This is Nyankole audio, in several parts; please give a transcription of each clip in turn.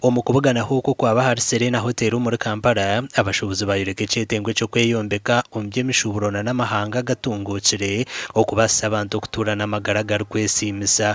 Omu kubuganaho oku okwaba ahari Serena Hotel omuri Kampala, abashuubuzi bayoreka ekyetengo eky'okweyombeka omu by'emishuuburo na n'amahanga agatunguukire okubaasisa abantu okutuura n'amagara agarikwesiimisa.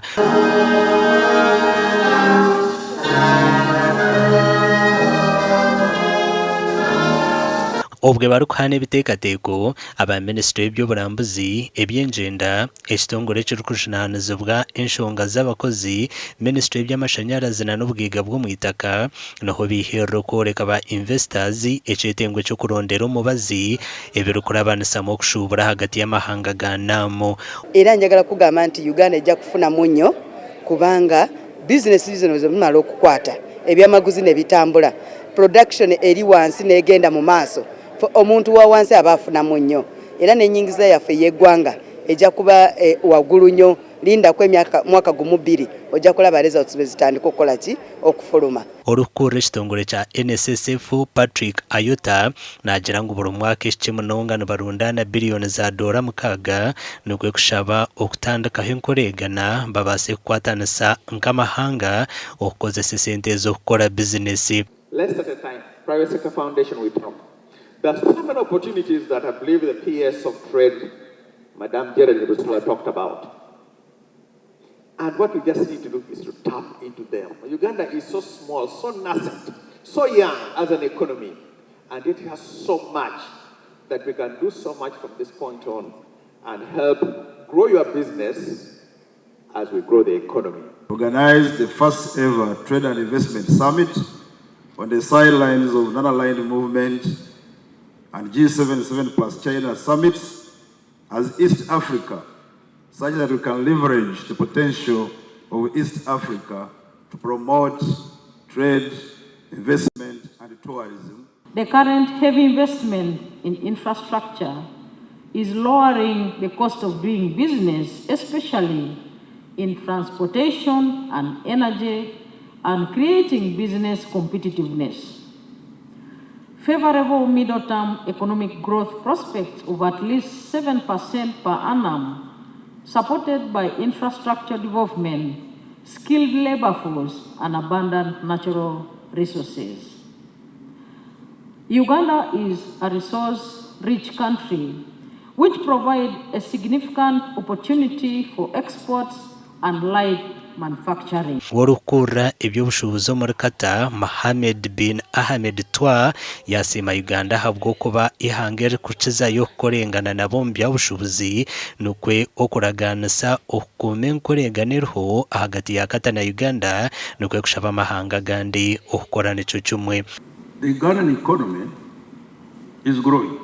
Obwe barikuhaana ebiteekateeko, aba minisitule y'eby'oburambuzi, eby'engyenda, Ekitongore ekirikujunaanizibwa enshonga z'abakozi, minisitule y'eby'amashanyarazi na n'obugaiga bw'omwitaka niho baiherera okworeka ba investors ekyetengo ky'okurondera omubazi ebirikurabanisamu okushuubura ahagati y'amahanga ga NAM. Era njagala kukugamba nti Uganda ejja kufunamu nnyo kubanga bizinesi zino bwezimara okukwata ebyamaguzi nebitambura, production eri wansi negenda mu maaso, omuntu wa wansi aba afunamu nnyo era n'enyingiza yaffe ey'eggwanga Eja kuba wagulu nyo lindaku emyaka mwaka gumu biri oja kulaba results bwezitandika okukola ki okufuluma. Orikukurira ekitongore kya NSSF, Patrick Ayota, naagira ngu buri mwaka ekikye munonga nibarundaana biriyoni za doora mukaaga nikwo kushaba okutandikaho enkoreegana babaase kukwatanisa nk'amahanga okukozesa esente ezo kukora bizinesi. Let's start a time private sector foundation we talk there are so many opportunities that I believe the PS of trade Madam Geraldine Busula talked about and what we just need to do is to tap into them. Uganda is so small, so nascent, so young as an economy and it has so much that we can do so much from this point on and help grow your business as we grow the economy. Organized the first ever Trade and Investment Summit on the sidelines of Non-Aligned Movement and G77 plus China summits as East Africa, such that we can leverage the potential of East Africa to promote trade, investment and tourism. The current heavy investment in infrastructure is lowering the cost of doing business, especially in transportation and energy, and creating business competitiveness. Favorable middle-term economic growth prospects of at least 7% per annum, supported by infrastructure development, skilled labor force, and abundant natural resources. Uganda is a resource-rich country which provide a significant opportunity for exports and light manufacturing. Orikukurira eby'obushuubuzi omuri Qatar, Mohammed bin Ahmed Twar yasiima Uganda ahabw'okuba eihanga eririkukizayo kukorengana nabo omu by'obushuubuzi nikwo okuragaanisa okukuuma enkoregana eriho ahagati ya Qatar na Uganda nikwo kushaba amahanga agandi okukora nikyo kimwe. The Ugandan economy is growing.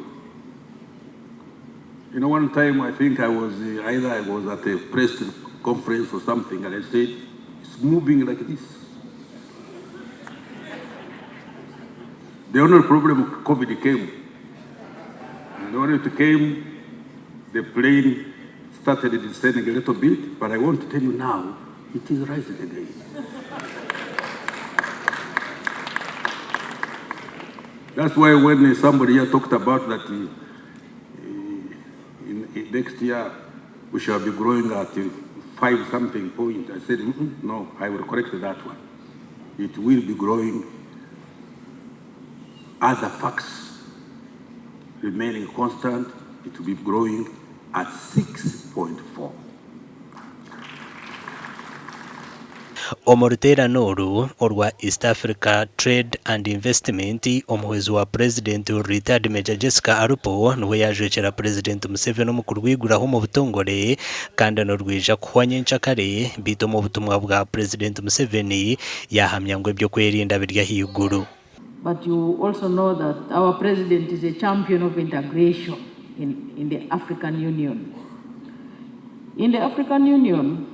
You know, one time I think I was either I was at a press conference or something and I said, it's moving like this. The only problem, COVID came. And when it came, the plane started descending a little bit, but I want to tell you now, it is rising again. That's why when somebody here talked about that in next year we shall be growing at five something point, I said, no, I will correct that one. It will be growing other facts remaining constant, it will be growing at 6.4. Omu ruteerane oru orwa East Africa Trade and Investment, omuhwezi wa Purezidenti Retired Major Jessica Alupo niwe yaajwekyera Purezidenti Museveni omu kurwiguraho omu butongore kandi nirwija kuhwa nyenkyakare beitu omu butumwa bwa Purezidenti Museveni yaahamya ngu eby'okwerinda biri ahaiguru. But you also know that our president is a champion of integration in, in the African Union. In the African Union,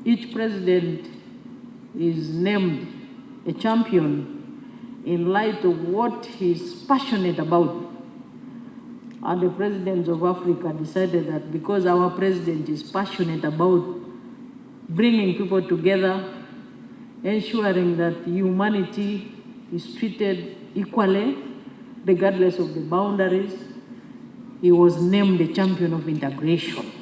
each president is named a champion in light of what he's passionate about. And the presidents of Africa decided that because our president is passionate about bringing people together, ensuring that humanity is treated equally, regardless of the boundaries, he was named the champion of integration.